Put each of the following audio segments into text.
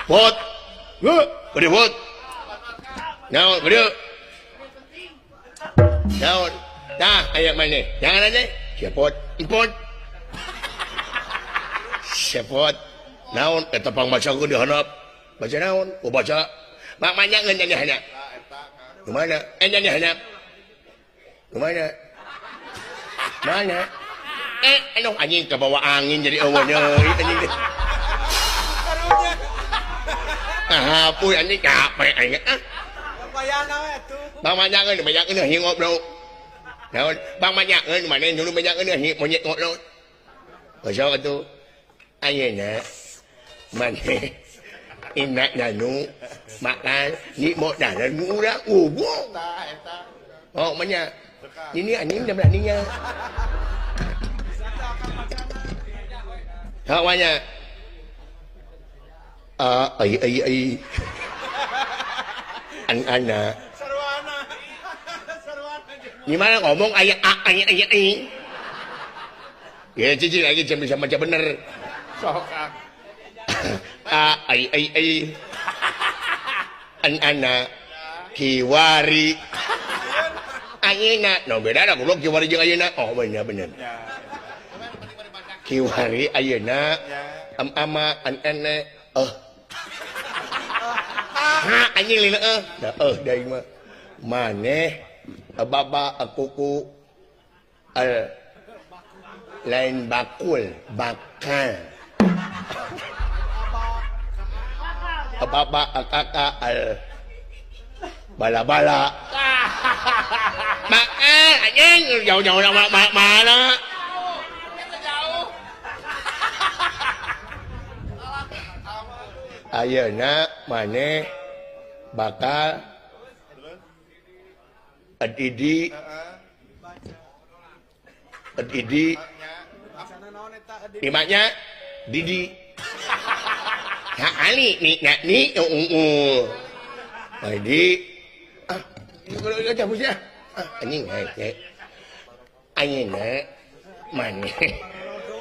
Pot. Heuh, gede pot. Naon gede? Naon? Tah aya maneh. Jangan aja. Cepot, ipot. Cepot. Naon eta pangbacakeun di handap. Baca naon? Oh baca. Mak manyangeun nya handap. Kumaha? Eh nya handap. Kumaha? Mana? Eh, aduh anjing kebawa angin jadi eueuh deui anjing. Ah, hapuy anjing capek aing ah. Bang manyangeun manyangeun hingop bro. Naon? Bang manyangeun maneh dulu manyangeun hi monyet ngono. Basa atuh. Ayeuna maneh inak nanu makan ni modalan urang ubung. Oh manya. Ini anjing dah beraninya. Ha manya. A ai ai ai. An ana. Gimana ngomong aya a ai ai ai. Ya cici lagi jam bisa baca bener. Sok ah. A ai ai ai. An ana kiwari. Ayeuna no beda da goblok kiwari jeung ayeuna. Oh bener bener. Kiwari ayeuna am ama an ene eh. Ha anjing lina eh. Da eh da mah. Maneh baba kuku al lain bakul bakal. Baba kakak al bala-bala. Bakal anjing jauh-jauh mana. Ayeuna maneh bakal edidi edidi dimanya didi ha ali ni na ni ungu di ah ah anjing ayeuna maneh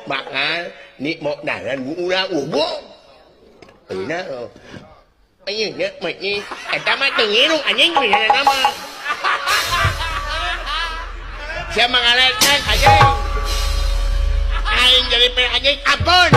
bakal ni modalan urang ubung. Ayeuna ayeuna maneh eta mah teu ngirung anjing bisa mah. Sia mangaletkan anjing. Aing jadi pe anjing ampun.